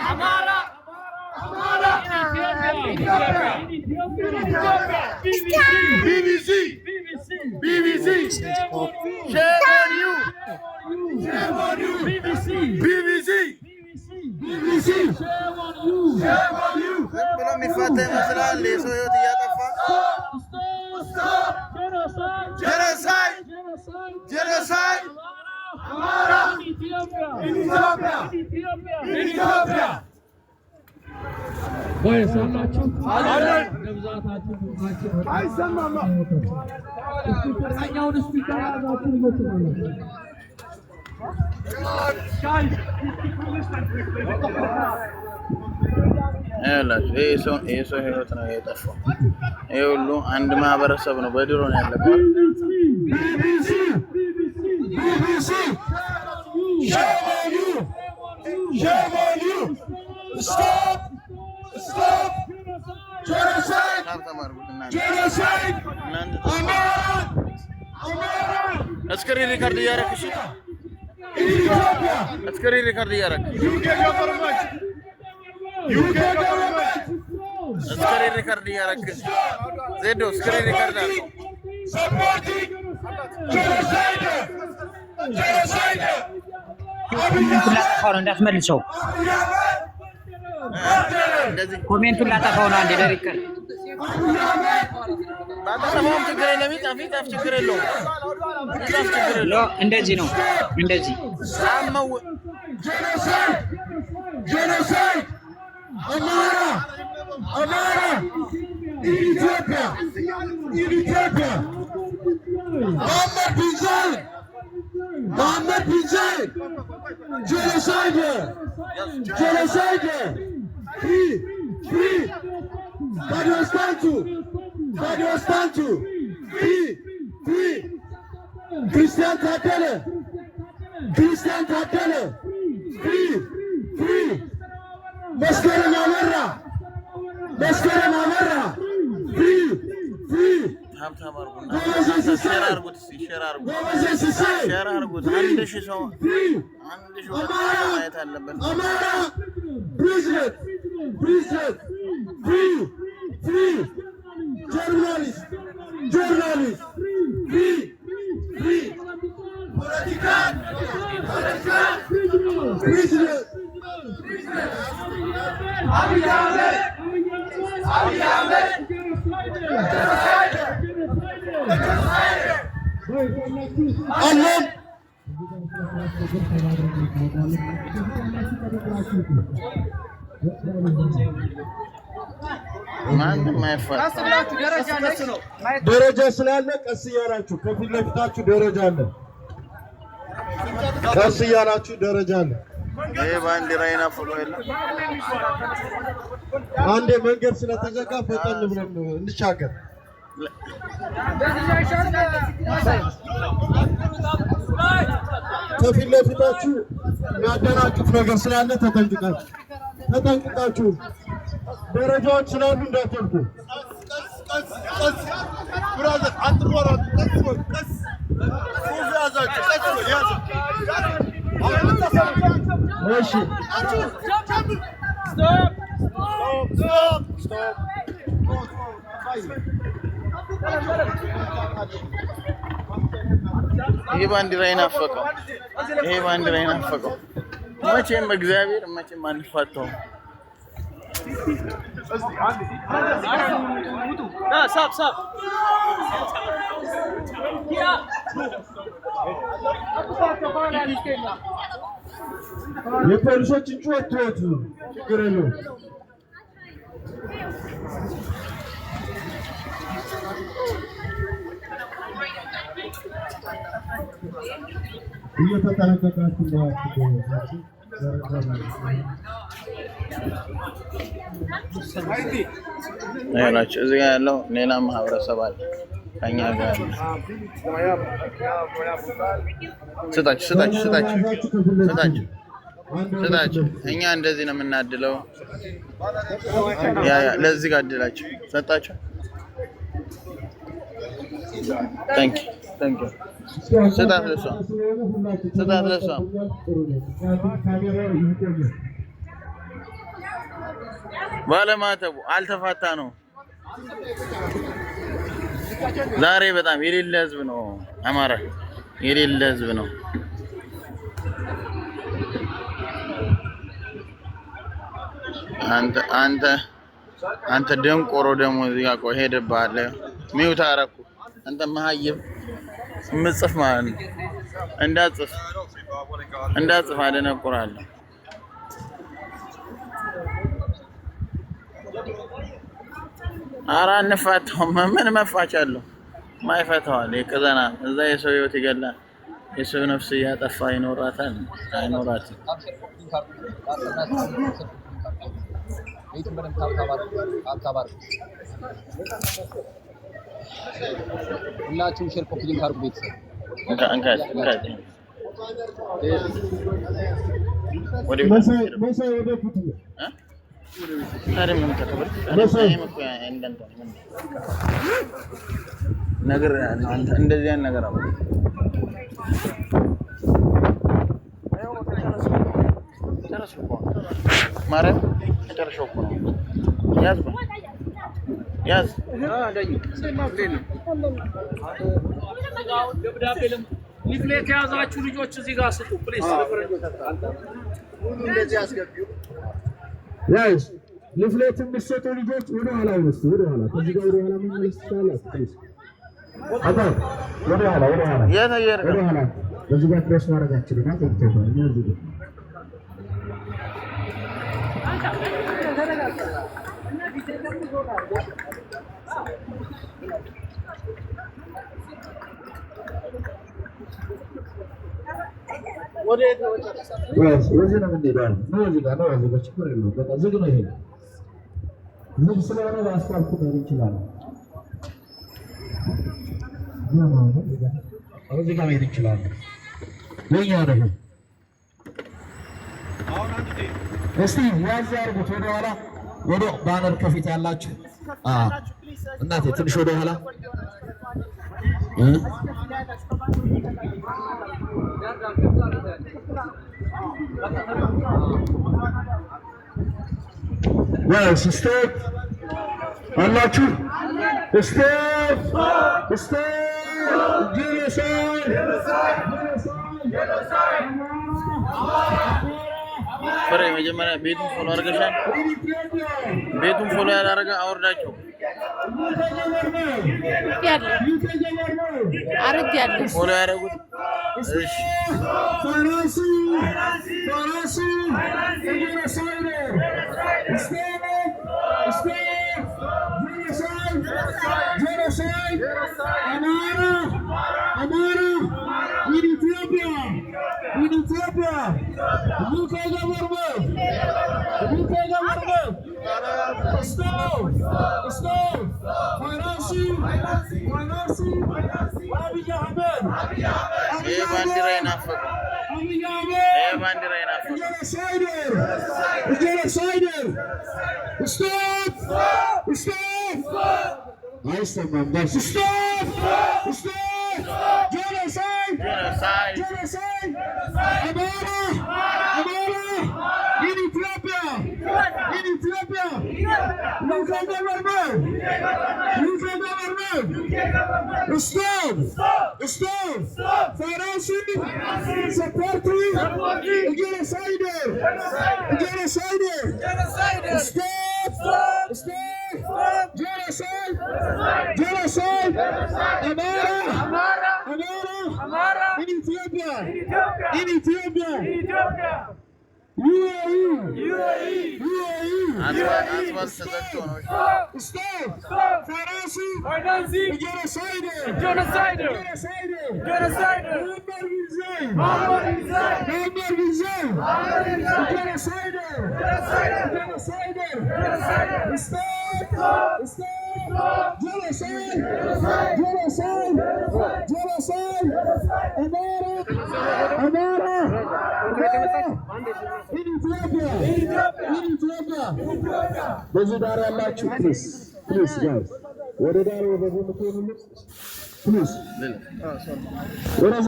አማራ BBC BBC shame on you, BBC BBC shame on you. ዝም ብሎ የሚፋታ ይመስላል። የሰው ህይወት እያጠፋ። Genocide, genocide, አማራ ኢትዮጵያ ኢትዮጵያ። ወይስ አላችሁ? አለን። እንደ ብዛታችሁ ድምጻችሁ አይሰማም። Speaker ኛውን speaker ያዛችሁ ልጆች ማለት ነው። ይኸውላችሁ ይሄ ሰው ህይወት ነው የጠፋው። ይሄ ሁሉ አንድ ማህበረሰብ ነው በድሮን ያለቀው። BBC BBC shame on you, shame on you, stop, stop genocide. Tap tap አድርጉት እናንተ። Genocide. እናንተ። አማራ አማራ Screen record እያደረክ፣ እሺ፣ ኢትዮጵያ። Screen record እያደረክ። UK government, UK government. Screen record እያደረክ ዜዶ፣ screen record አድርገው። Supporting genocide, genocide አብይ Comment ኡን ላጠፋው ነው፣ እንዳትመልሰው። አብይ አህመድ። እንደዚህ። Comment ኡን ላጠፋው ነው። አንዴ ለ record። ባጠፋውም ችግር የለም። ይጻፍ ይጻፍ፣ ችግር የለውም። ይጻፍ፣ ችግር የለውም። እንደዚህ ነው፣ እንደዚህ። አመው። Genocide, genocide አማራ አማራ ኢትዮጵያ ኢትዮጵያ። መሐመድ ቢን ዛይድ፣ መሐመድ ቢን ዘይድ genocide, genocide. Free, free ታዲዮስ ታንቱ፣ ታዲዮስ ታንቱ free, free። ክርስቲያን ታደለ፣ ክርስቲያን ታደለ free, free። መስከረም አበራ፣ መስከረም አበራ free, free። Tap tap አድርጉና ጎበዜ ሲሳይ። Share አድርጉት እስኪ፣ share አድርጉት። ጎበዜ ሲሳይ። Share አድርጉት። 1000 ሰው Free. 1000 ሰው ማየት አለበት። አማራ president, president free, free። Journalist, journalist free, free። Political, political president አብይ አህመድ፣ አብይ አህመድ genocide አለን። ማንም አይፋታ። ደረጃ ስላለ ቀስ እያላችሁ፣ ከፊት ለፊታችሁ ደረጃ አለ። ቀስ እያላችሁ፣ ደረጃ አለ። ይሄ ባንዲራ ይናፍቀው የለም። አንዴ መንገድ ስለተዘጋ ፈጠን ብለን እንሻገር። ከፊት ለፊታችሁ የሚያደናቅፍ ነገር ስላለ ተጠንቅቃችሁ ተጠንቅቃችሁ፣ ደረጃዎች ስላሉ እንዳትወድቁ። Brother፣ አትሯሯጡ። ቀስ በሉ፣ ቀስ። ሱፍ ያዛችሁ፣ ቀስ በሉ፣ ያዘ። እሺ። Stop, stop. ይሄ ባንዲራ ይናፈቀው፣ ይሄ ባንዲራ ይናፈቀው። መቼም እግዚአብሔር መቼም አንፋታውም። ሳብ ሳብ። የፖሊሶችን ጩኸት ተወት፣ ችግር የለውም። እየተጠነቀቃችሁ እንዳትገቡ። ይኸውላችሁ እዚህ ጋር ያለው ሌላ ማህበረሰብ አለ ከኛ ጋር ያለ። ስጣችሁ፣ ስጣችሁ፣ ስጣችሁ፣ ስጣችሁ፣ ስጣችሁ። እኛ እንደዚህ ነው የምናድለው። Yeah, ለዚህ ጋር አድላችሁ ሰጣችሁ። Thank you. Thank you። ስጣት ለሷ፣ ስጣት ለሷ። ምክንያቱም ካሜራው ይቆያል። ባለማተቡ አልተፋታ ነው። ዛሬ በጣም የሌለ ህዝብ ነው። አማራ የሌለ ህዝብ ነው። አንተ አንተ አንተ ደንቆሮ ደግሞ እዚህ ጋር ቆይ ሄደብሃል። Mute አደረኩ። አንተ መሀይም ምጽፍ ማለት ነው። እንዳጽፍ እንዳጽፍ አደነቁራለሁ። ኧረ አንፋታውም። ምን መፋቻ አለው? ማይፈታዋል። የቅዘና እዛ የሰው ህይወት ይገላል። የሰው ነፍስ እያጠፋ ይኖራታል አይኖራትም። ቤቱን በደንብ tap tap አድርጉ። Tap tap አድርጉ። ሁላችሁም share copy link አድርጉ ቤተሰብ። እንካ እንካ እንካ። ወደ ቤት መሳይ፣ መሳይ ወደፊት ነው። እ? ታዲያ ምን ተከበርክ? መሳይ። እኔም እኮ እንዳንተ ነኝ። ምን ነገር አንተ እንደዚህ አይነት ነገር አለ። ጨረስኩ እኮ ማርያም፣ መጨረሻው እኮ ነው። ያዝ በል ያዝ። ደብዳቤ leaflet የያዛችሁ ልጆች እዚህ ጋር ስጡ please። Guys፣ leaflet የሚሰጡ ልጆች ወደ ኋላ ይነሱ፣ ወደ ኋላ ከዚህ ጋር ወደ ኋላ መመለስ ትችላላችሁ። Please አባ፣ ወደ ኋላ፣ ወደ ኋላ፣ የት እየሄድክ ወደ ነው? ኋላ። በዚህ ጋር cross ማድረግ አትችልም። አትወጥተው እኛ እዚህ ጋር guys፣ ወደዚህ ነው የምንሄደው። አሁን ነው እዚህ ጋር ነው፣ እዚህ ጋር ችግር የለውም። በቃ ዝግ ነው፣ ይሄ ዝግ ስለሆነ በአስፋልቱ መሄድ እንችላለን። ነው ነው ነው፣ እዚህ ጋር እዚህ ጋር መሄድ እንችላለን። የኛ ነው ይሄ። እስቲ ያዝ አድርጉት ወደ ኋላ፣ ወደ banner ከፊት ያላችሁ እናቴ ትንሽ ወደ ኋላ እ? Guys, stop አላችሁ። Stop, stop genocide! Genocide! ፍሬ መጀመሪያ ቤቱን follow አድርገሻል? ቤቱን follow ያላደረገ አውርዳቸው። አርጌያለሁ። Follow ያደረጉት እሺ። Financing, financing, genocide! Stop, stop, genocide, genocide, Amhara, Amhara, in Ethiopia, in Ethiopia, UK government, UK government, stop, stop, financing, financing, Abiy Ahmed, ይህ ባንዲራ የናፈቀው Abiy Ahmed. ይህ ባንዲራ የናፈቀው Genocider! Genocider! Stop! Stop! አይሰማም guys። Stop! Stop! Genocide! Genocide! Genocide! Amhara! Amhara! In Ethiopia! In Ethiopia! UK government! UK government! Stop! Stop! Financing! Supporting! Genocider! Genocider! Stop! Stop! Genocide! Genocide! Amhara! Amhara! In Ethiopia! In Ethiopia! UAE! UAE! አስፋልት ተዘግቶ ነው። Stop! Financing! Financing! Genocider! Genocider! Genocider! Genocider! Muammar resign! Muammar resign! Muammar resign! Genocider! Genocider! Stop! Stop! Genocide! Genocide! Genocide! Amhara! Amhara! Amhara! In Ethiopia! In Ethiopia! በዚህ ዳር ያላችሁ please, please guys፣ ወደ ዳር ወደዚህ የምትሆኑ Please. ወደዛ።